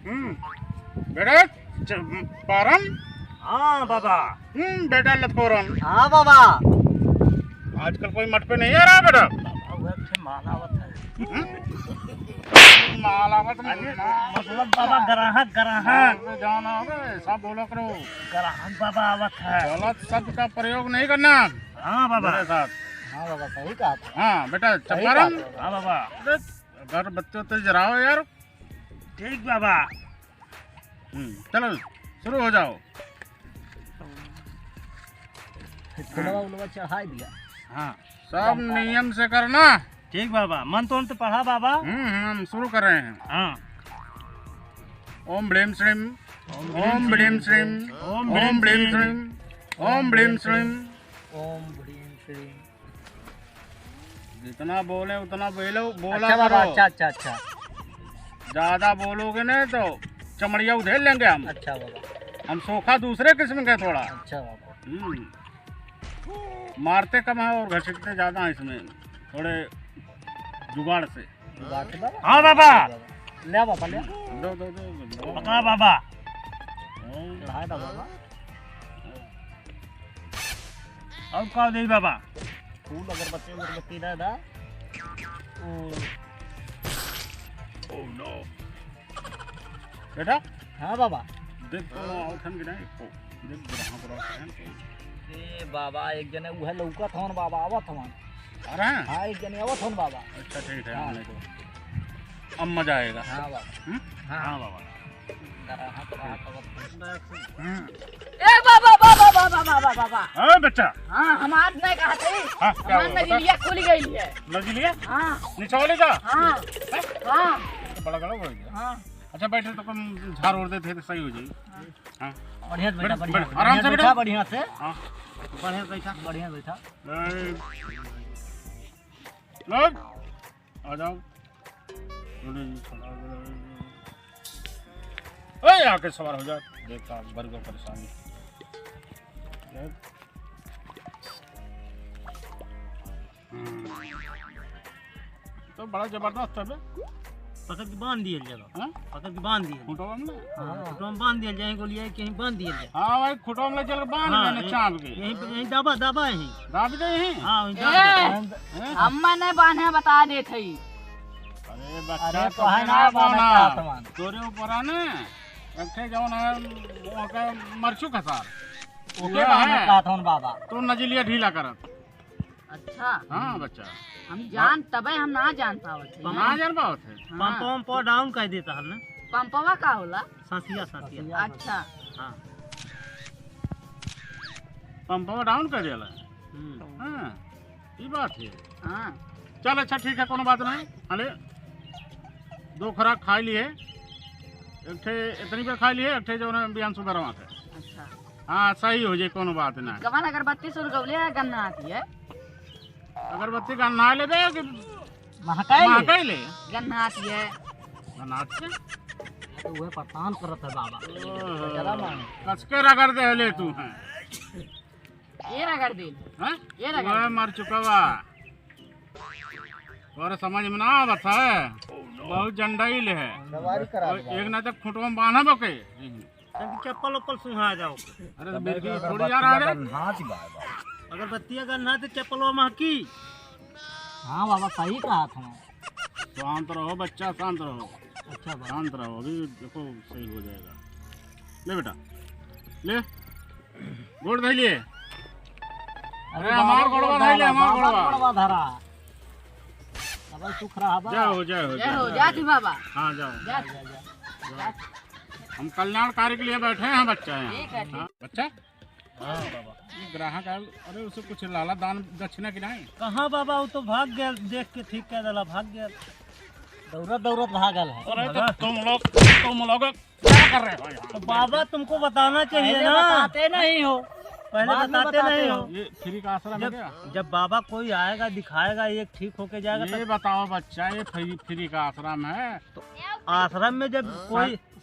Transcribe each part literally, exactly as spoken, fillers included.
हम्म, बेटा, च-, पारन? हाँ, बाबा। हम्म, बेटा, लतकोरन। हाँ, बाबा। आजकल कोई मठ पे नहीं आ रहा, बेटा? बाबा, वह से माल आवत है। हम्म? माल आवत नहीं अरे, ना। मतलब, बाबा, ग्राहक, ग्राहक। अरे, जाना, अरे, सब बोला करो। ग्राहक, बाबा, आवत है। गलत शब्द का प्रयोग नहीं करना। हाँ, बाबा। मेरे साथ। हाँ, बाबा, सही कहा था। हाँ, बेटा, सही चंपारण। कहा था। हाँ, बाबा। अरे, अगरबत्ती तो जराओ यार। ठीक बाबा। हम्म, चलो, शुरू हो जाओ। फुलवा उलवा चढ़ाई दिया। हाँ, सब नियम से करना। ठीक बाबा, मंत्र उंत्र पढ़ा बाबा। हम्म, हम्म, हम शुरू कर रहे हैं। हाँ। ओम भ्रीम श्रीम, ओम भ्रीम श्रीम, ओम भ्रीम श्रीम, ओम भ्रीम श्रीम। ओम भ्रीम श्रीम। जितना बोले उतना बोलो, बोला अच्छा बाबा, करो। अच्छा, अच्छा, अच्छा। ज्यादा बोलोगे ना तो चमड़िया उधेड़ लेंगे हम। अच्छा बाबा। हम सोखा दूसरे किस्म के थोड़ा। अच्छा बाबा। हम्म। मारते कम है और घसीटते ज्यादा हैं इसमें, थोड़े जुगाड़ से। जुगाड़ से बाबा? हाँ बाबा। ले बाबा, ले। दो, दो, दो, दो। पकड़ा बाबा। हाँ। चढ़ाए दो बाबा। और का दे बाबा? फूल अगरबत्ती उगरबत्ती दे दा। ओ। Oh no। बेटा? हाँ बाबा। देख तो आवत हन कि नहीं? ओ, देख ग्राहक आवत हन। ए बाबा, एक जने उहे लौकत हवन बाबा, आवत हवन। आ रहे हैं? हाँ, एक जने आवत हवन बाबा। अच्छा, ठीक है, हाँ। आने दो। अब मजा आएगा। हाँ बाबा। हम्म? हाँ। हाँ बाबा। ग्राहक, ग्राहक आवत हवन। हम्म। ए बाबा, बाबा, बाबा, बाबा, बाबा। हाँ, बच्चा। हाँ, हमार नहीं कहा था। हाँ, क्या हमार हुआ, बता? नजरिया खुल गई है। नजरिया? हाँ। निचोड़े का? हाँ। हैं? हाँ। तो बड़ा गलत हो गया। हाँ। अच्छा, बैठे तो कम झाड़ ओढ़ देते तो सही हो जाई। हाँ। बढ़िया से बैठा, बैठ, बढ़िया बैठ, से, आराम से बैठा, बैठा। बढ़िया से। हाँ। बढ़िया से बैठा, बढ़िया से बैठा। ए, लोग, आ जाओ। ए, आके सवार हो जा। देख, का बड़ी परेशानी। देख। हम्म। तो बड़ा जबरदस्त है बे। पकड़ के बांध दिया जाएगा। हाँ? पकड़ के बांध दिया। खूंटवा में ना? हाँ, खूंटवा में बांध दिया जाए, गोलियां कहीं बांध दिया जाए। हाँ भाई, खूंटवा में ले चल के बांध हाँ, देना यहीं, चाप के। यहीं पे, यहीं दबा, दबा यहीं। दाब दे यहीं? हाँ, वहीं ए, दाब दे। हैं? अम्मा ने बांधे बता देत हई। अरे बच्चा, अरे तो है ना बांधा। तोरे ऊपर है ना, रखे जौन है, वो का मरचू खसार। ओके, ये बांधे है। कहत हूँ बाबा। तो नजलिया ढीला करत। अच्छा। हाँ, बच्चा। हम जान, तबे हम ना जान पावत है। ना जान पावत है? हाँ। पंपवा, पंपवा down कर देता हल ना। पंपवा का होला? सांसिया, सांसिया। अच्छा। हाँ। पंपवा down कर देला। हम्म। हाँ, ई बात है। हाँ। चल, अच्छा, ठीक है, कोनो बात नहीं। अरे, दो खुराक खा लिए, एक ठे इतनी बेर खा लिए, एक ठे जौन बिहान सुबह रवा थे। अच्छा। हाँ, सही हो जाए, कोनो बात ना। कवन अगरबत्ती सुलगौले है, गन्ना आती है? अगरबत्ती गन्ना लेबे कि महकाई ले? महकाई ले? गन्ना आती है। गन्ना आती है? तो वह परेशान करत है बाबा। ओहो। जरा मांग। कस के रगड़ दे ले तू हैं। ये रगड़ दे। हैं? ये रगड़ दे। मर चुका बा। तोरे समझ में ना आवत है, बहुत जंडाइल है। सवारी करा दे। एक ना तो खूंटवा में बांधा बके। तब चप्पल उप्पल सुंघा जाओ। अरे तो बिल्कुल थोड़ी यार आ रहे। गन्हात ही बाबा। अगरबत्तिया गन्हात तो चप्पलवा महकी। हाँ बाबा, सही कहा था। शांत रहो बच्चा, शांत रहो। अच्छा बाबा। शांत रहो, अभी देखो सही हो जाएगा। ले बेटा, ले। गोड़ धइले। अरे अरे, हमार बाबा, गोड़वा गोड़ धइले, धरा, हमार बाबा, गोड़वा। गोड़वा धरा। बाबा, सुख रहा बा। जय हो, जय हो, जय हो, जय हो। जाती बाबा। हाँ, जाओ। जा, जा, जा। हम कल्याणकारी के लिए बैठे हैं, बच्चा, यहाँ। ठीक है, ठीक। हाँ, बच्चा? हाँ, बाबा। ये ग्राहक आयल, अरे, उसे कुछ लाला दान दक्षिणा की नहीं? कहाँ बाबा, वो तो भाग गया, देख के ठीक कह देला, भाग गया। दौड़त, दौड़त भागल है। अरे, तो तुम लोग, तुम लोग क्या कर रहे हो यहाँ? तो बाबा, तुमको बताना चाहिए पहले ना। बताते नहीं हो। पहले बाद में बताते बताते नहीं हो। हो। ये फ्री का आश्रम है जब, क्या? जब बाबा कोई आएगा, दिखाएगा, ये ठीक होके जाएगा, ये तब बताओ बच्चा, ये फ्री, फ्री का आश्रम है? तो आश्रम में जब कोई सा-,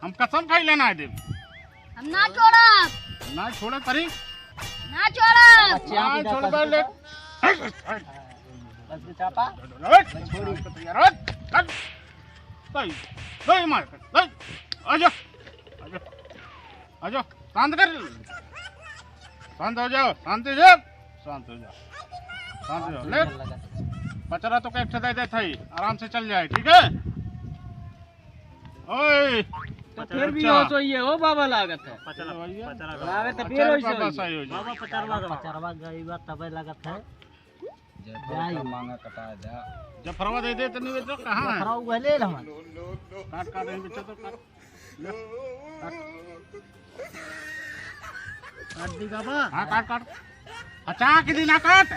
हम कसम खइले ना देब। हम ना छोड़ब। ना छोड़े परी। ना छोड़ब। बच्चे आप ना इधर छोड़बे कर ले। दो। बस चापा। हट। बस छोड़ी। हट। हट। नहीं, नहीं मार। नहीं। आजा। आजा। आजा। शांत कर। शांत हो जाओ। शांत हो जाओ। शांत हो जाओ। शांत हो जाओ। ले। पचरा तो के एक ठे दे देत हई। आराम से चल जाए, ठीक है? ओए, तो फिर भी अच्छा। होश होइए हो बाबा, लागत है। पचरा, भैया। पचरा का। लागत है फिर होश होइए। बाबा, पचरवा का। पचरवा गई बा, तबे लागत है। जय जाई। मांगा कटा जा। जफरवा दे दे, तनी बेचो, कहाँ है? जफरवा उहे ले ले हमार। काट, काट, यहीं बेचो तो, काट। ले, काट। काट दी बाबा। हाँ, काट, काट। अच्छा, के दिन ना काट।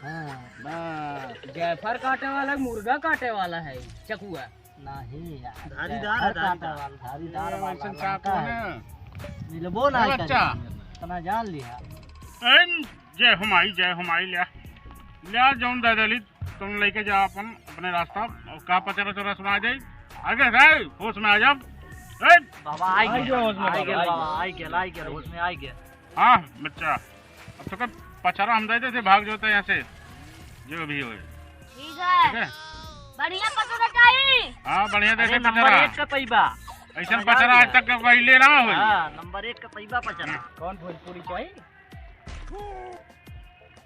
हाँ। बस। जयफर काटे वाला, मुर्गा काटे वाला है, चकुआ। नहीं यार, धारीदार है, जहर काटे धारीदार। वाला, धारीदार ए, वाला वैसन लड़का चाकू है। है। मिलबो ना हाँ, करी। अच्छा। इतना जान लिया। एन, जय हो माई, जय हो माई, ल्या। ल्या, जौन दे देली, तुम लेके जा अपन, अपने रास्ता। और का पचरा चोरा सुना जाई? आगे से, होश में आ जा। ए! बाबा, आई आई गेल, गया होश में, आई बाबा, गेल, आई बाबा, गया। आई गेल, आई गेल, होश में आई गेल। हाँ, बच्चा। अब तो कब पचरा हम दे देते, भाग जाते यहाँ से, जो भी होए। ठीक है। ठीक है? बढ़िया पचरा चाहिए। हाँ, बढ़िया दे अरे, दे नंबर पचरा। एक का पैबा। ऐसन मजा आ पचरा आज गया। तक के पहले ना होई। हाँ, नंबर एक का पैबा पचरा। हाँ। कौन भोजपुरी चाहिए?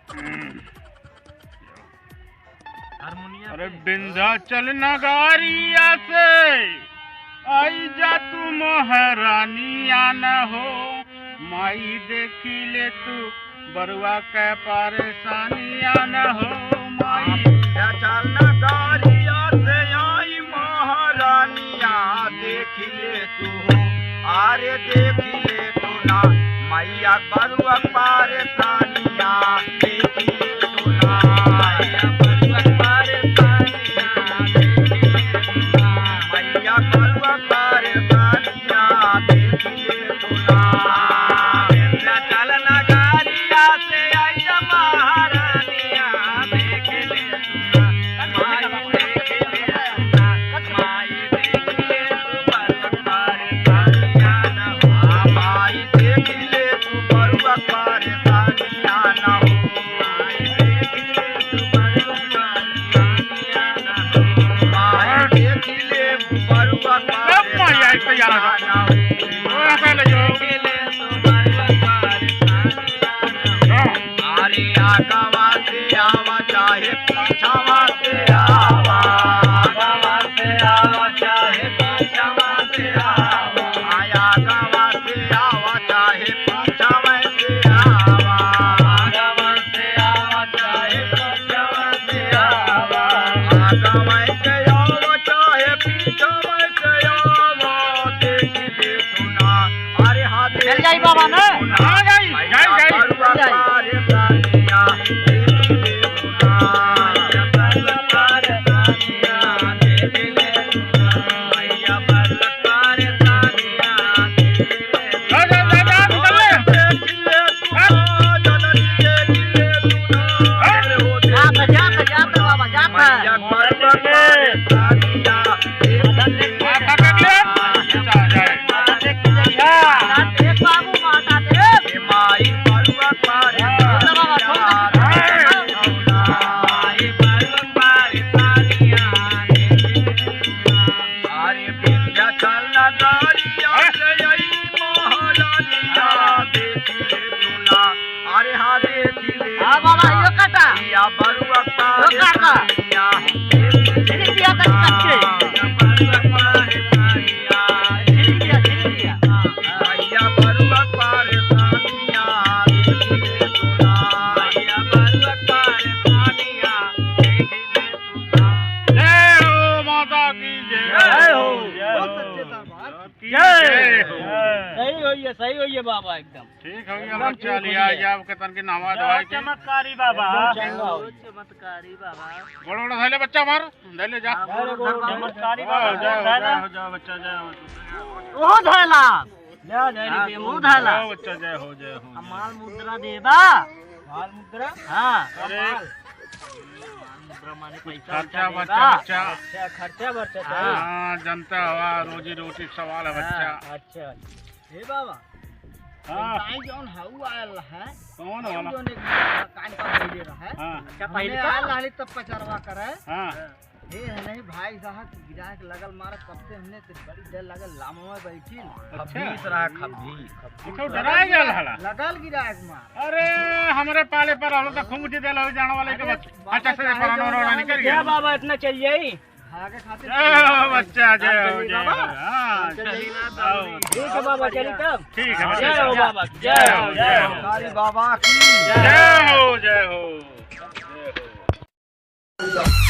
हम्म। हारमोनिया अरे पे। विंध्याचल नगारिया से आई जा तू महारानिया न हो, माई देखी ले तू बरुआ के परेशानिया न हो, माई। विंध्याचल नगारिया से आई महारानिया, देखी ले तू हो, अरे देखी ले तू ना, मैया बरुआ परेशानिया, देखी ले तू ना, मैया बरुआ परेशानिया, देखी ले तू ना, मैया बरुआ परेशानिया, देखी ले तू ना। विंध्याचल नगारिया से आई महारानिया, देखी ले तू ना, माई देखी ले तू ना, माई देखी ले तू बरुआ परेशानिया ना हो, माई देखी ले तू बरुआ परेशानिया ना हो। माई देखी ले बरुआ ए माई, आई तैयार हो। ओ, पहले जो। हाँ। अरे आगवा से आवा चाहे पाछवा से आवा, आगवा से आवा चाहे पाछवा से आवा, आया आगवा से आवा चाहे पाछवा से आवा, आगवा से आवा चाहे पाछवा से आवा, आगवा से आवा चाहे पीछवा से आवा, देखी ले तू ना। अरे हाँ, चल जाई बाबा ना। हाँ, जाई, जाई, जाई। चल जाई। जा, जा, जा, जा, निकल ले। जा, जा, जा, जा, बाबा, जा, जा। माता देख ले। माता देख ले। जा। ए बाबू, माता देख। अरे विंध्याचल नगरिया से आई महारानिया, देखी ले तू ना। अरे हाँ, देखी ले हाँ बाबा, यो काटा। या बरुआ यो काटा। परेशानिया, देखी ले तू ना। छिड़क दिया, तनी कच्चे। या बरुआ परेशानिया, छिड़क दिया, छिड़क दिया। भैया बरुआ परेशानिया, देखी ले तू ना। भैया बरुआ परेशानिया, देखी ले तू ना। जय हो माता की जय। जय हो। जय हो। बोल सच्चे दरबार की जय। जय हो। सही होइए, सही होइए बाबा एकदम। ठीक हो गया, एकदम बच्चा ठीक लिया होइए। जाओ के तन के नहावा धोवा के। चमत्कारी बाबा। एकदम चंगा होइए। चमत्कारी बाबा। गोड़ उड़ा धइले बच्चा मार, धइले जा। हाँ, गोड़ उधर बाबा। चमत्कारी बाबा, जय हो, जय हो, जय हो, जय हो, बच्चा, जय हो। ओ धइला। ले आ, जय हो, हाँ, जय हो, ओ धइला। जय हो, बच्चा, जय हो, जय हो, जय हो। माल मुद्रा देबा। माल मुद्रा? हाँ। अरे। खर्चा बर्चा, बच्चा। अच्छा, खर्चा बर्चा चाहिए। हाँ, जनता हवा, रोजी रोटी के सवाल है, बच्चा। हाँ, अच्छा। हे बाबा, हाँ। भाई जौन हऊ आयल है, कौन हऊ वाला? जौन एक मकान का भइले रहे। हाँ। अच्छा, हमने पहले का? आयल रहली तब पचरवा करे। हाँ। हे है नहीं भाई साहब, गिराक लगल मारा, तब से हमने तो बड़ी डर लगल, लामा में बैठी। अच्छा। खब्बीस रहा, खब्बीस, खब्बीस। अच्छा, डराए गल हला। लगल गिराक मार। अरे, हमरे पाले पर रहलो तो खूब उठी देला, जाने वाले के अरे, बस। बाबा अच्छा से चाहे परानो जौन रोना रहल निकल गया। क्या बाबा इतना चल जाई? भागे खातिर जय हो बच्चा, जय हो, चलिए जय हो। बाबा। हाँ, चलिए। चलिए ना, आओ। ठीक है बाबा, चलिए तब। ठीक है, जय हो बाबा, जय हो, जय हो। काली बाबा की जय हो, जय हो, जय हो।